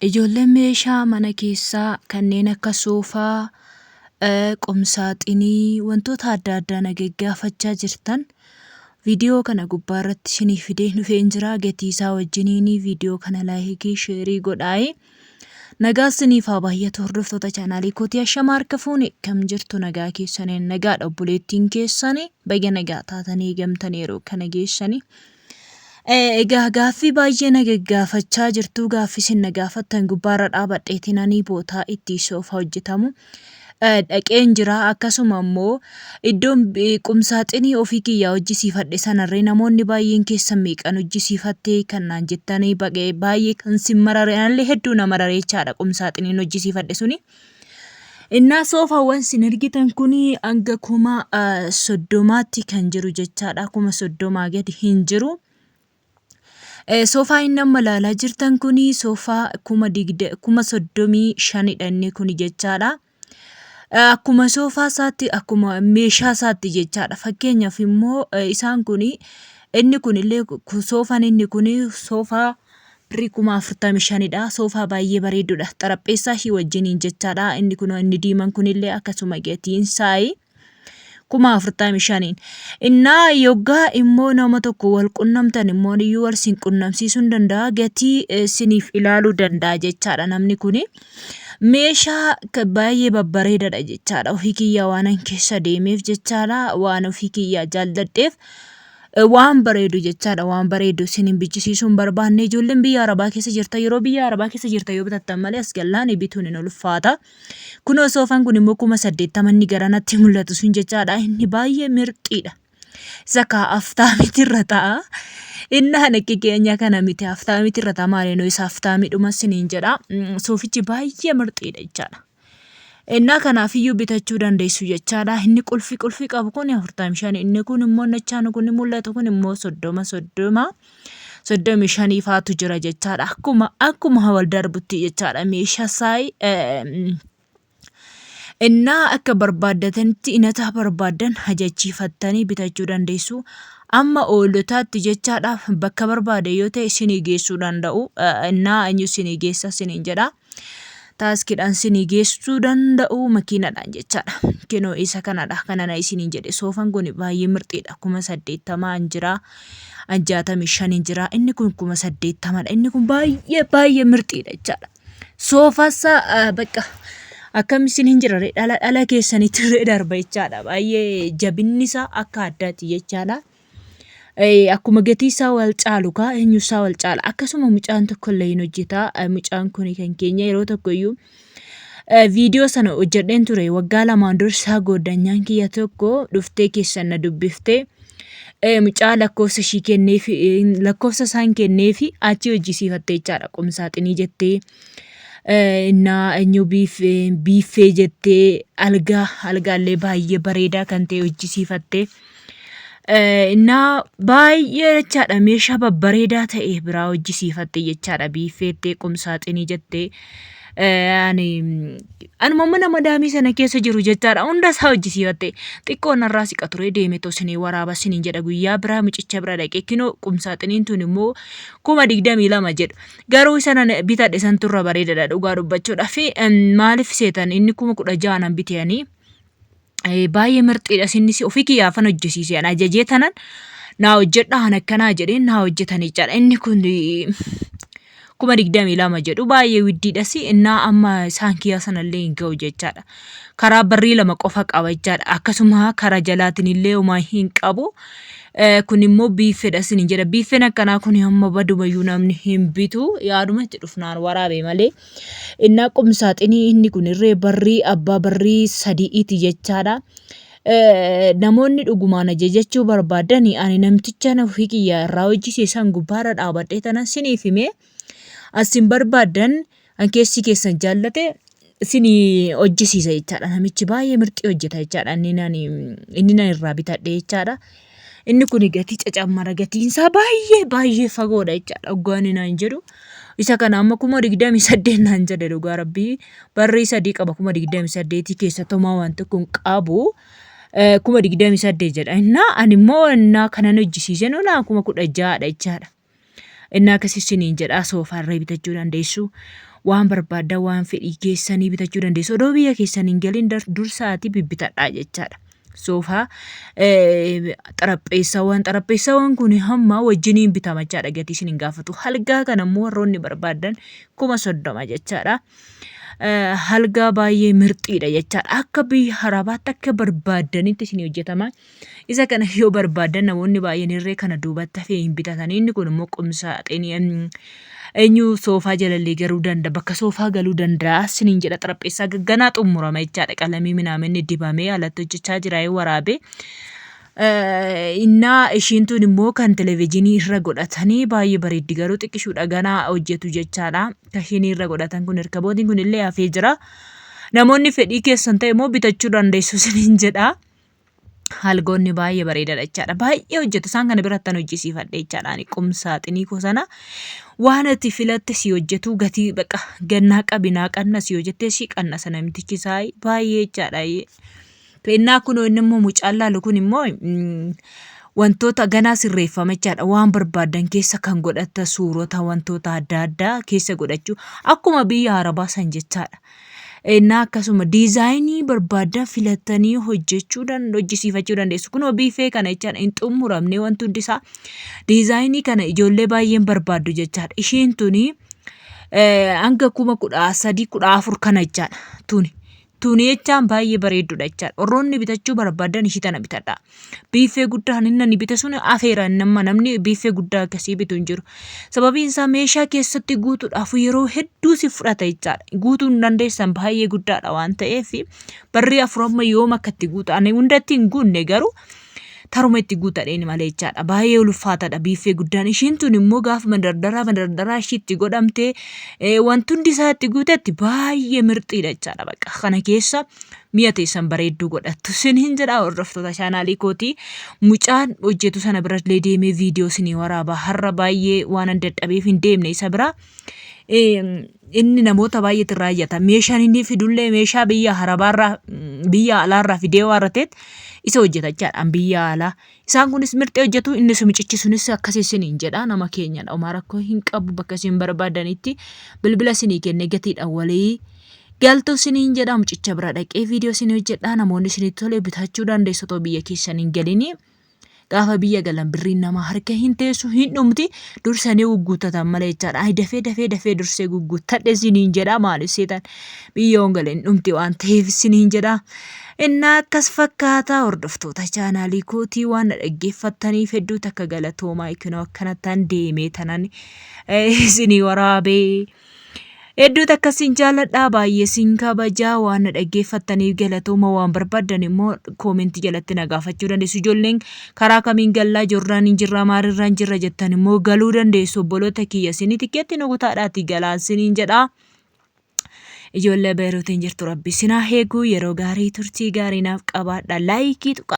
Ijoolleen meeshaa mana keessaa kanneen akka soofaa, qumsaaxinii, wantoota adda addaa na gaggaafachaa jirtan viidiyoo kana gubbaa irratti isinii fidee dhufeen jira. Gatii isaa wajjiniin viidiyoo kana laayikii, sheerii godhaayi. Nagaa isiniif haa baay'atu hordoftoota chaanaalii kootii, ashama harka fuune, kam jirtu? Nagaa keessaniin? Nagaadha obboleettiin keessanii. Baga nagaa taatanii gamtanii yeroo kana geessanii. Egaa gaaffii baay'ee na gaggaafachaa jirtu. Gaaffii isin na gaafattan gubbaarra dhaabadheetiin ani bootaa itti soofa hojjetamu dhaqeen jira. Akkasuma immoo iddoon qumsaaxinii ofii kiyyaa hojjisiifadhe sanarree namoonni baay'een keessan meeqan hojjisiifatte kan naan jettanii, baay'ee kan sin marare, anallee hedduu na marare jechaadha qumsaaxiniin hojjisiifadhe suni. Innaa soofaawwan isin argitan kun hanga 30,000tti kan jiru jechaadha. 30,000 gadi hin jiru. Soofaa inni amma ilaalaa jirtan kun soofaa 35,000dha inni kun jechaadha. Akkuma soofaa isaatti, akkuma meeshaa isaatti jechaadha. Fakkeenyaaf immoo isaan kun, inni kun illee, soofaan inni kun soofaa birrii 45,000dha. Soofaa baay'ee bareedudha. Xarapheessaa ishii wajjiniin jechaadha. Inni kun, inni diimaan kunillee akkasuma gatiin isaa 45,000n. Innaa yoggaa immoo nama tokko wal qunnamtan immoo iyyuu wal sin qunnamsiisuu hin danda'a. Gatii siniif ilaaluu danda'a jechaadha namni kuni. Meeshaa baay'ee babbareedadha jechaadha. Ofii kiyyaa waanan keessa deemeef jechaadha. Waan ofii kiyyaa jaalladheef waan bareedu jechaadha. Waan bareedu isin hin bichisiisuu hin barbaanne. Ijoolleen biyya Arabaa keessa jirta, yeroo biyya Arabaa keessa jirta yoo bitattan malee as gallaan bituun hin ulfaata. Kunoo soofaan kun immoo 80,000, inni garanatti mul'atu sun jechaadha. Inni baay'ee mirxiidha. Isa kaa aftaamiti irra ta'a. Inni kan akka keenya kana miti, aftaamiti irra ta'a, maali nu isa aftaamidhuma isiniin jedha. Soofichi baay'ee mirxiidha jechaadha. Innaa kanaafiyyuu bitachuu dandeessu jechaadha. Inni qulfii qulfii qabu kun 45. Inni kun immoo nachaan kun mul'atu kun immoo 30, 30, 35 faatu jira jechaadha. Akkuma wal darbutti jechaadha. Meeshaa saayi innaa akka barbaaddatanitti inataa barbaaddan ajachiifattanii bitachuu dandeessu. Amma oolotaatti jechaadha, bakka barbaade yoo ta'e isinii geessuu danda'u. Innaa eenyu isinii geessa isiniin jedha. Taaskiidhaan isinii geessuu danda'u, makiinadhaan jechaadha. Kinoo isa kanadha kanana isiniin jedhe. Soofan kun baay'ee mirxiidha. 80,000 jira. 65 jira. Inni kun 80,000dha. Inni kun baay'ee baay'ee mirxiidha jechaadha. Soofasa bakka akkam isin hin jirre, dhala dhala keessanitti illee darba jechaadha. Baay'ee jabinni isaa akka addaati jechaadha. Akkuma gatii isaa wal caalu kaa eenyu isaa wal caala. Akkasuma mucaan tokko illee hin hojjeta. Mucaan kun kan keenya yeroo tokko iyyuu viidiyoo sana hojjedheen ture. Waggaa 2n dursaa gooddanyaan kiyya tokko dhuftee keessan na dubbiftee, mucaa lakkoofsa ishii kenneefi, lakkoofsa isaan kenneefi achi hojjisiifatte jechaadha. Qumsaaxinii jettee, innaa eenyu biiffee jettee, algaa algaallee baay'ee bareedaa kan ta'e hojjisiifatte. Innaa baay'ee jechaadha, meeshaa babbareedaa ta'e biraa hojjisiifatte jechaadha, biiffeettee, qumsaaxinii jettee, ani anuma mana madaamii sana keessa jiru jechaadha hunda isaa hojjisiifatte. Xiqqoo narraa siqa ture, deeme tosinii waraaba siniin jedha. Guyyaa biraa mucicha bira dhaqee, kinoo qumsaaxiniin tun immoo 22,000 jedhu, garuu isa nan bitadhe santu irra bareedadha dhugaa dubbachuudhaaf. Maaliif seetan? Inni 16,000 nan bitanii baay'ee mirxiidha. Innis ofii kiyyaafan hojjesiise, an ajajee tanan naa hojjedha, an akkanaa jedheen naa hojjetan jechaadha. Inni kun 22,000 jedhu, baay'ee widdiidhas. Innaa amma isaan kiyyaa sanallee hin ga'u jechaadha. Karaa barrii lama qofa qaba jechaadha. Akkasuma karaa jalaatiin illee homaa hin qabu. Kun immoo biiffeedha isiniin jedha. Biiffeen akkanaa kun hamma badumayyuu namni hin bitu, yaaduma itti dhufnaan waraabe malee. Innaa qumsaaxinii inni kun irree barrii abbaa barrii sadi'iiti jechaadha. Namoonni dhugumaan ajajachuu barbaadan, ani namticha ofii kiyya irraa hojjisiise san gubbaarra dhaabadhee tanan siniif hime. Asin barbaadan an keessi keessan jaallate isinii hojjisiisa jechaadha. Namichi baay'ee mirxii hojjeta jechaadha. Inni nan irraa bitadhe jechaadha. Inni kun gatii cacammara, gatiin isaa baay'ee baay'ee fagoodha jechaadha. Hoggaan naan jedhu isa kana amma 28,000 naan jedhe. Dhugaa rabbii barrii sadii qaba, 28,000 keessa homaa waan tokko hin qabu. 28,000 jedha. Innaa ani immoo innaa kanan hojjisiise nulaa 16,000dha jechaadha. Innaa akkasii isiniin jedha soofaarree bitachuu dandeessu. Waan barbaaddan waan fedhii keessanii bitachuu dandeessu. Odoo biyya keessan hin galin dursaatii bibbitadhaa jechaadha. Soofaa xarapheessaawwan xarapheessaawwan kun hamma wajjiniin bitama jechaadha gatii isin hin gaafatu. Halgaa kana immoo warroonni barbaaddan 30,000 jechaadha. Halgaa baay'ee mirxiidha jechaadha. Akka biyya harabaatti akka barbaaddanitti isin hojjetama. Isa kana yoo barbaaddan namoonni baay'een irree kana duubatti hafee hin bitatanii. Inni kun immoo qumsaaxinii eenyu soofaa jalallee garuu danda'a bakka soofaa galuu danda'a siniin jedha xarapheessaa gagganaa xumurama jechaadha qalamii minaaminni dibamee alatti hojjechaa jira waraabee. Innaa ishiin tun immoo kan televezyiinii irra godhatanii baay'ee bareeddi garuu xiqqishuudha ganaa hojjetu jechaadha. Kashinii irra godhatan kun erkabootiin kun illee hafee jira. Namoonni fedhii keessan ta'e immoo bitachuu dandeessu siniin jedha. Halgoonni baay'ee bareedaadha jechaadha. Baay'ee hojjetu isaan kana biratti an hojjisiifadhe jechaadha. Ani qum saaxinii koo sana waan ati filatte si hojjetu gatii baqa gannaa qabinaa qanna si hojjettee si qannasa namtichi isaa baay'ee jechaadha. Innaa kunoo inni immoo mucaan laalu kun immoo wantoota ganaa sirreeffama jechaadha. Waan barbaaddan keessa kan godhatta suurota wantoota adda addaa keessa godhachuu akkuma biyya arabaa san jechaadha. Innaa akkasuma diizaayinii barbaaddan filattanii hojjechuu hojjisiifachuu dandeessu. Kunoo biifee kana jechaadha hin xumuramne wanti hundi isaa diizaayinii kana ijoollee baay'een barbaaddu jechaadha. Ishiin tuni hanga 13,000 14 kana jechaadha tuni. Tuni jechaan baay'ee bareeddudha jechaadha. Warroonni bitachuu barbaadan ishii tana bitadha. Biiffee guddaan inni ani bite sun afeera nama namni biiffee guddaa akkasii bitu hin jiru. Sababiin isaa meeshaa keessatti guutuudhaaf yeroo hedduu si fudhata jechaadha. Guutuu hin dandeessan baay'ee guddaadha waan ta'eef barri afur amma yoom akka itti guutu ani hundatti hin guunne garuu taruma itti guutadheen malee jechaadha. Baay'ee ulfaataadha biiffee guddaan. Ishiin tun immoo gaafa madardaraa madardaraa ishii itti godhamtee wanti hundi isaa itti guutetti baay'ee mirxiidha jechaadha. Bakka kana keessa mi'a teessan bareedduu godhattu siniin jedha hordoftoota chaanaalii kootii. Mucaan hojjetu sana birallee deemee viidiyoo isinii waraaba. Har'a baay'ee waan an dadhabeef hin deemne isa bira. Inni namoota baay'eetu irraa iyyata. Meeshaan inni fidullee meeshaa biyya harabaarraa biyya alaarraa fidee waan ta'eef isa hojjeta jechaadha. An biyya alaa. Isaan kunis mirxee hojjetu inni mucichi sunis akkas isiniin jedha nama keenyadha. Homaa rakkoo hin qabu bakka isin barbaadanitti bilbila isinii kennee gatiidhaan walii galtu isiniin jedha mucicha bira dhaqee viidiyoo isinii hojjedha namoonni isinitti tole bitachuu dandeessu otoo biyya keessan hin galini. Gaafa biyya galan birriin namaa harka hin teessu hin dhumti dursanii gugguuttatan malee jechaadha. Ay dafee dafee dafee dursee gugguuttadhe isiniin jedha maaliif seetan biyyoon gale hin dhumti waan ta'eef isiniin jedha. Innaa akkas fakkaata hordoftoota chaanaalii kootii waan na dhaggeeffattaniif hedduu takka galatoomaa ikinoo akkanattan deemee tanan isinii waraabee. Hedduu takka sin jaalladha baay'ee sin kabajaa waan na dhaggeeffattaniif galatooma waan barbaaddan immoo koomentii jalatti na gaafachuu dandeessu ijoolleen karaa kamiin gallaa Joordaaniin jirra maariirraan jirra jettan immoo galuu dandeessu obboloota kiyya isinii tikkeetti nu kutaadhaati galaan siniin jedha. Ijoollee Beeruutiin jirtu rabbi sinaa eegu yeroo gaarii turtii gaarii naaf qabaadha laayikii tuqaa.